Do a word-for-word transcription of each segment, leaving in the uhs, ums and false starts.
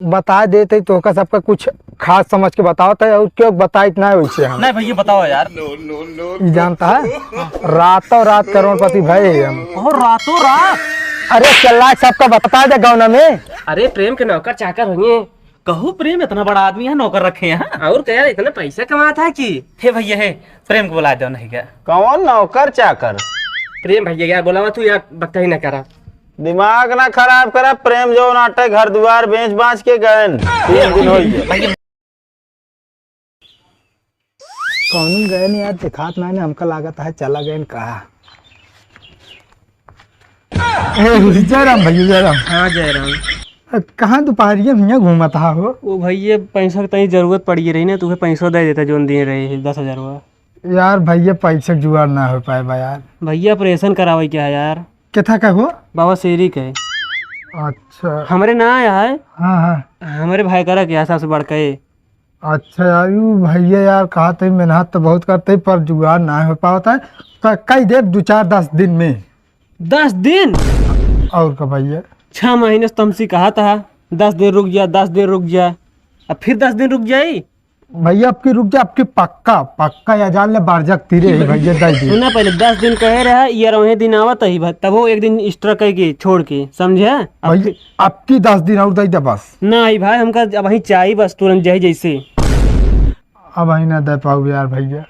बताइ देत ही, तोहका सबका कुछ खास समझ के बतावत ही, अउर क्यों बताइत नाहीं वैसे हम। नहीं भैया, बताओ यार। ई जानत ह, रातों रात करोड़पति भए ही हम। ओहो, रातों रात? अरे चल, सबका बताइ दे गौना में। अरे प्रेम के नौकर चाकर होइहैं। कहू प्रेम इतना बड़ा आदमी है, नौकर रखे हैं। अउर का यार, इतना पैसा कमात ह कि? हे भैया, हे प्रेम को बुलाइ देउ नहीं का? कौन नौकर चाकर? प्रेम भैया यार, बोलावा तू यार, बकता ही ना करा। दिमाग ना खराब करा, प्रेम जौन आटे घर दुआर बेच बाच के गएन, तीन दिन होइ गए। भैया। कौनो गएन यार, देखात नाहीं, हमका लागत ह चला गएन कहा। ए, जयराम भैया, जयराम। हाँ, जयराम। अ, कहाँ दुपहरिया में हियाँ घूमत हा हो? ओ भैया, पैसा के तनी जरूरत पड़ि गई रही ना, तो उहे पैसा दे देता, जौन दिए रहे दस हजारवा। यार भैया, पैसा के जुगाड़ ना हो पाए बा यार। भैया, ऑपरेशन करावे के है यार। केथा का हो? बवासीर के। अच्छा। हमरे ना आया है। हाँ, हाँ। हमरे भाई करा के है, सबसे बड़का ये। अच्छा यार, यू भैया यार, कहा थे मेहनत तो बहुत करते, पर जुगाड़ ना हो पावत है। क-, कई देब दो चार दस दिन में। दस दिन? अउर का भैया? छह महीने से तुमसे कहा था, दस दिन रुक जा, दस दिन रुक जा, अब फिर दस दिन रुक जाई? भैया, अब की रुक जा, अब की पक्का, पक्का या जान ले, बारजक तीरे ही भैया, दस दिन। सुना पहले, दस दिन कहे रहा, यार वही दिन आवत ही, तबो एक दिन extra कह के छोड़ के, समझे? अब भैया, की अब की दस दिन अउर दे दे बस। नहीं भाई, हमका अब वही चाहिए बस, तुरंत जाए जैसे। अब वही ना दे पाऊ यार भैया।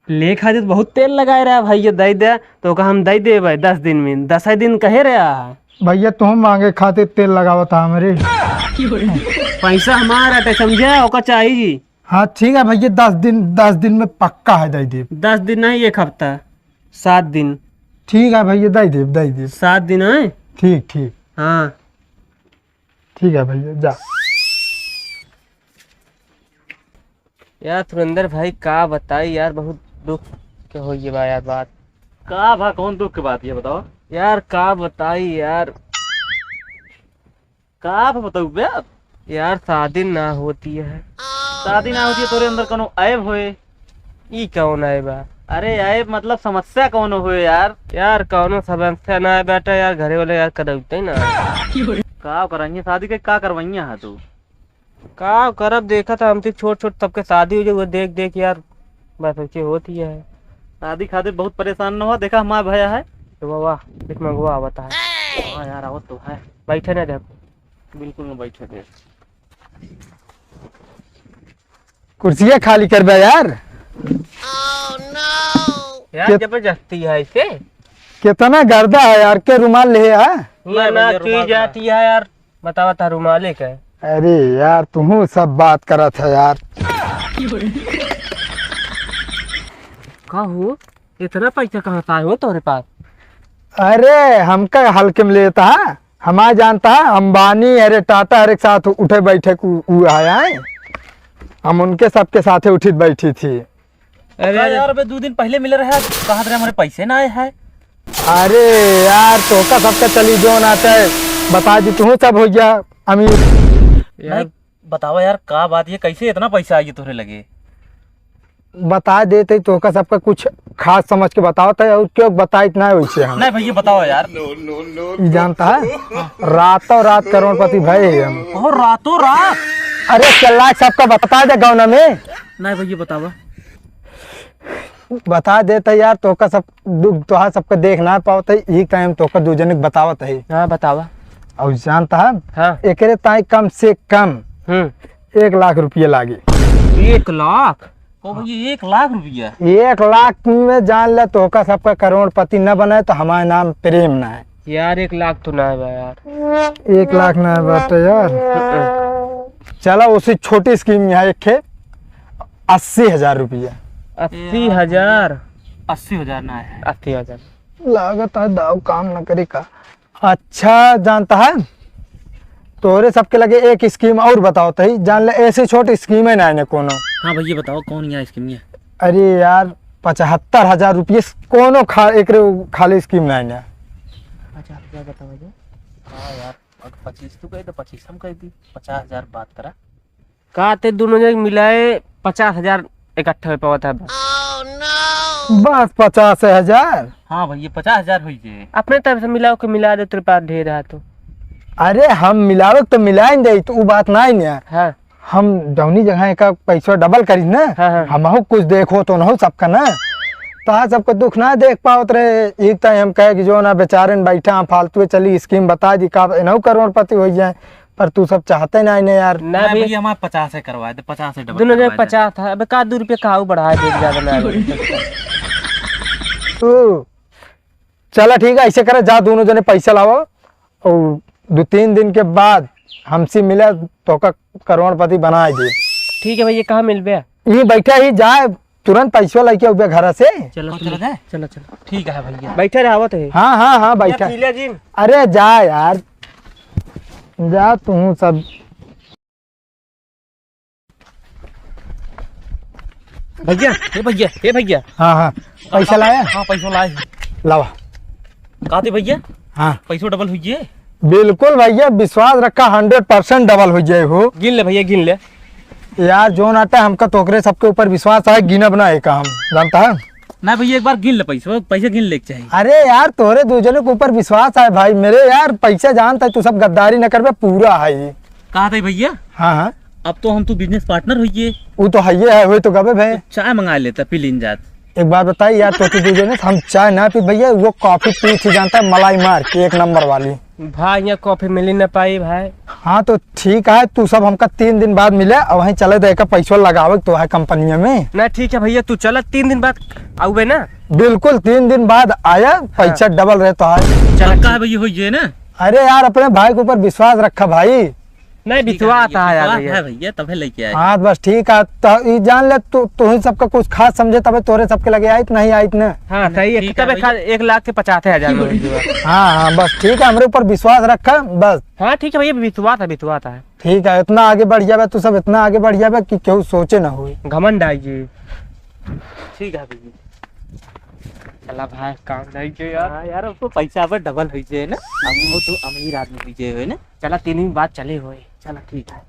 ले खातिर बहुत तेल लगाए रहा भैया, दे दे, तो का हम दे देबे दस दिन में, दस ही दिन कहे रहा। भैया, तुम मांगे खातिर तेल लगावत हा हमरे। पैसा हमार आटे, समझे? ओका चाहिए। हाँ, ठीक है भैया, दस दिन, दस दिन में पक्का है, दे देब। दस दिन नहीं, एक हफ्ता, सात दिन। ठीक है भैया, दे देब, दे देब। सात दिन है? ठीक, ठीक। हाँ। ठीक है भैया, जा। यार सुरेंद्र भाई, का बताई यार, बहुत दुख के होइ गए बा यार बात। का भा, कौन दुख के बात, ये बताओ। यार का बताई यार। का भा बताऊ बे? यार शादी ना होती है। शादी ना होती है, तोरे अंदर कोनो ऐब होए? ई कौन ऐब बा? अरे ऐब मतलब समस्या कौनो होए यार? यार कौनो समस्या ना है बेटा, यार घरे वाले यार करौते ना। का करवाइए शादी के, का करवाइए है तू? का करब, देखा था हमसे छोट छोट सबके शादी हो जाए, वो देख देख यार बस ऐसे होती है। शादी खातिर बहुत परेशान न हो, देखा हमारा भैया है। तो बाबा, कुछ मंगवा आवता है। हाँ यार, आवत तो है। बैठे ना देखो। बिल्कुल ना बैठे दे। कुर्सिया खाली कर बे यार। यार, के- जबरदस्ती है इसे। कितना गर्दा है यार, के रुमाल ले है? ये ना, ना, भैया, तू रुमाल जाती है यार। बतावा था रुमाले का। अरे यार, तुहू सब बात करत है यार। का हो, इतना पैसा कहाँ से आए हो तोरे पास? अरे, हमका हल्के में लेता है, हमार जानता है, अंबानी, अरे, टाटा, हर एक साथ उठे बैठे कु-, उ आया है। हम उनके सबके साथे उठित बैठी थी। अरे, अरे अरे। यार, अबे दो दिन पहले मिले रहे, कहत रहे हमारे पैसे ना आए हैं। अरे यार, तोहका सबका चली जो ना चाहे, बता दी, तू सब हो गया अमीर। यार। नहीं, बतावा यार, का बात, ये कैसे इतना पैसा आई तोहरे लगे? बता देते, तोहका सबका कुछ खास समझ के बतावत है, और क्यों बताइत ना है वैसे हम। नहीं भैया, बताओ यार। ई जानता है, रातों रात करोड़पति भए ही हम। ओहो, रातों रात? अरे चल, सबका बता दे गौना में। नहीं भैया, बतावा। बता देत है यार, तोहका सब दुख, तोहार सबका देख ना पावत है, यही टाइम तोहका दू जने के बतावत है। हाँ, बतावा। और जानता है, हाँ। एकरे ताई कम से कम हम्म। एक लाख रुपया लागे। एक लाख? ओ भैया, एक लाख रुपया? एक लाख में जान ले, तोहका सबका करोड़पति न बनाए तो हमारा नाम प्रेम ना है। यार, एक लाख तो ना है यार। एक लाख ना है बात है यार। हम्म। चला, उसी छोटी स्कीम यहाँ एक है, अस्सी हजार रुपया। अस्सी हजार? अस्सी हजार ना है। अस्सी हजार। लागत है दाव काम न करी का। अच्छा, जानता है, तोहरे सबके लगे एक स्कीम और बताओ तही, जान ले, ऐसे छोट स्कीम है ना, ना कोनो। हाँ भैया, बताओ कौन यहाँ स्कीम है? अरे यार, पचहत्तर हजार रुपये कोनो खा-, एकरे खाली स्कीम ना है ना। पचास हजार बताओ जो। हाँ यार, अगर पच्चीस तू कहे तो पच्चीस हम कह दी, पचास हजार बात करा। का ते दोनों जने मिलाए पचास हजार इकट्ठा हो पावत है बस। बस पचास हजार? हाँ भैया, पचास हजार होई जे। अपने तरफ से मिलाओ के मिला दे, तेरे पास ढेर है तो। अरे, हम मिलावे तो मिलाइन दे, तो उ बात नाहीं न। हाँ। हम जौनी जगह एका पैसा डबल करी ना, हाँ, हाँ। हमहू कुछ देखो तो नहो सबका ना। तो आज सबको दुख ना देख पावत रहे, एक तो हम कहे कि जो ना बेचारे न बैठा, हम फालतू चली स्कीम बता दी, का इनहू करोड़पति होइ जाए, पर तू सब चाहते ना इन्हें यार। ना ना भी। भैया, हमारे पचास है, करवा दे, पचास है डबल दोनों जने करवा दे। पचास था, अबे का दो रुपये का बढ़ा दे, ज्यादा ना। तू चला ठीक है, ऐसे करे, जा दोनों जने पैसा लावा और दो तीन दिन के बाद हमसे मिला, तोका करोड़पति बनाए दे। ठीक है भैया, कहाँ मिलबे? ये बैठा ही जाए, तुरंत पैसा लेके उबे घर से। चलो, और चलो, चला जाए? चलो, चलो। ठीक है भैया। बैठे रहे, आवत है। हाँ, हाँ, हाँ, भैया, बैठा। पी ले जी। अरे जा यार, जा तू सब। भैया, हे भैया, हे भैया। हाँ, हाँ, पैसा लाया? हाँ, पैसा लाए। लावा। का थे भैया? हाँ। पैसो डबल हुई है? बिल्कुल भैया, विश्वास रखा, हंड्रेड परसेंट डबल हुई जाए हो। गिन ले भैया, गिन ले। यार, जो नाटा हमका तोकरे सबके ऊपर विश्वास है, गिनब ना है का हम, जानता है? ना भैया, एक बार गिन ले पैसो, पैसा गिन ले के चाहिए। अरे यार, तोरे दो जने के ऊपर विश्वास है भाई मेरे, यार, पैसा जानता है, तू सब गद्दारी न करबे, पूरा है ये। कहा था भैया? हाँ, हाँ। अब तो हम तू बिजनेस पार्टनर होइए। वो तो है, है, हुए तो गबे भाई। तो चाय मंगा लेता, पी लीन जात। एक बात बताई यार, तो तू दो जने, हम चाय ना पी भैया, वो कॉफी पी थी, जानता है, मलाई मार के एक नंबर वाली। भाई, यहाँ कॉफी मिली ना पाई भाई। हाँ, तो ठीक है, तू सब हमका तीन दिन बाद मिले और वहीं चले दे का पैसवा लगावे तो है कंपनिया में। ना, ठीक है भैया, तू चला, तीन दिन बाद आउबे ना। बिल्कुल, तीन दिन बाद आया, पैसा हाँ। डबल रहता है। चला, पक्का है भैया, हो ये ना? अरे यार, अपने भाई के ऊपर विश्वास रखा भाई। नहीं, ठीक है बितुआ भैया, था यार बितुआ भैया। है भैया, तबे लेके आए। हाँ, बस ठीक है, तो ई जान ले, तू, तू ही सबका कुछ खास समझे, तबे तोरे सबके लगे आइत, नहीं आइत ना। हाँ, सही है, ठीक है तबे भैया। खा-, एक लाख के पचास हजार में हो गया। हाँ, हाँ, बस ठीक है, हमरे ऊपर विश्वास रखा, बस। हाँ, ठीक है भैया, बितुआ था, बितुआ था। ठीक है, इतना आगे बढ़ जाबे, तू सब इतना आगे बढ़ जाबे कि केहू सोचे ना होई। घमंड आई जी। ठीक है भैया। चला भाई, काम नहीं के यार। हाँ यार, अब तो पैसा अब डबल हुई जे ना, अब वो तो अमीर आदमी हुई जे है ना। चला, तीन दिन बाद चले होए। चला, ठीक है।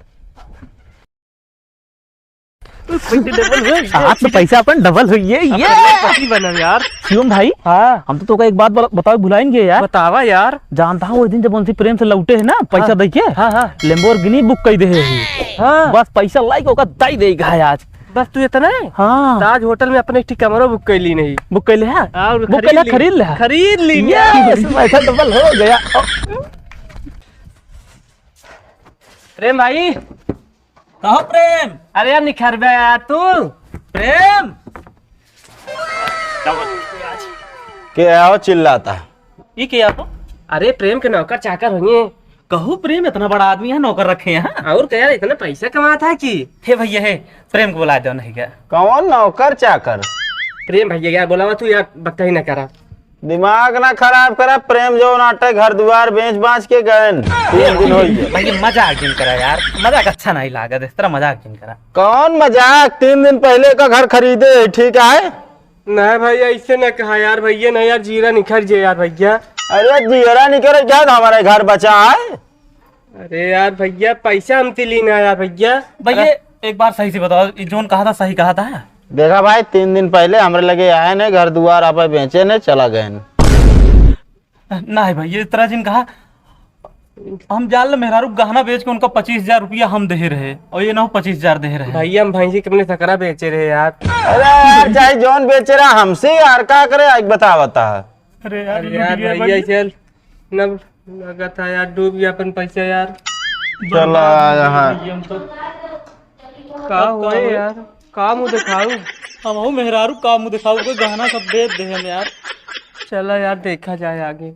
पैसे डबल हुए। आज तो पैसा अपन डबल हुई है, अपन ये। लखपति बनब यार। शिवम भाई, हाँ। हम तो तोका एक बात बला-, बतावे भुलाइन गए यार। बतावा यार। जानता हूँ, वो दिन जब उनसे प्रेम से लौटे है ना, पैसा हाँ। दे के, हाँ, हाँ। Lamborghini book कर दे है। हाँ। बस पैसा लाई के ओका दे दे है आज। बस तू इतना है? हाँ। ताज होटल में अपने एक ठे कमरा book कर ली नहीं। Book कर ले है? हाँ, और book कर ले, खरीद ली। खरीद ले। खरीद ली। Yes, पैसा डबल हो गया। प्रेम भाई। कहो प्रेम। अरे यार, निखरबे यार तू। प्रेम। के आओ चिल्लाता? ई के आपो? अरे प्रेम के नौकर चाकर होइए। कहू प्रेम इतना बड़ा आदमी है, नौकर रखे हैं? और क्या यार, इतना पैसा कमाता है कि? हे भैया, हे प्रेम को बुला दो नहीं क्या? कौन नौकर चाकर? प्रेम भैया यार, बोलावा तू यार, बकही ना करा। दिमाग ना खराब करा, प्रेम जो नाटे घर दुआर बेच बाच के गए न, तीन दिन हो गए। भैया मजाक जिन करा यार, मजाक अच्छा नहीं लागत, इस तरह मजाक जिन करा। कौन मजाक? तीन दिन पहले का घर खरीदे है, ठीक है? नहीं भाई, ऐसे ना कहा यार भैया, नहीं यार, जीरा निखर जे यार भैया। अरे जीरा निखर क्या, हमारे घर बचा है? अरे यार भैया, पैसा हमसे लेना है यार भैया। भैया, अरे एक बार सही से बताओ, ये जोन कहा था, सही कहा था? देखा भाई, तीन दिन पहले हमरे लगे आए ने, घर दुआर आपे बेचे ने, चला गए ने। नहीं भैया, इस तरह जिन कहा, हम जान ले मेहरारू गहना बेच के उनका पच्चीस हजार रुपया हम दे रहे और ये ना हो पच्चीस हजार दे रहे। भैया, हम भैंसी के अपने सकरा बेचे रहे यार। अरे यार, चाहे जौन बेचे रहा हमसे यार, का करे, आज बता बता। अरे यार, अरे लूट यार गया भैया, भाई। चल, न लगा था यार, डूब गया अपन पैसा यार। चला यहाँ। भैया, हम तो का अब का होए होए? यार, का मुंह दिखाऊ? हमहू मेहरारू का मुंह दिखाऊ, कोई गहना सब बेच दे हम यार। चला यार, देखा जाए आगे।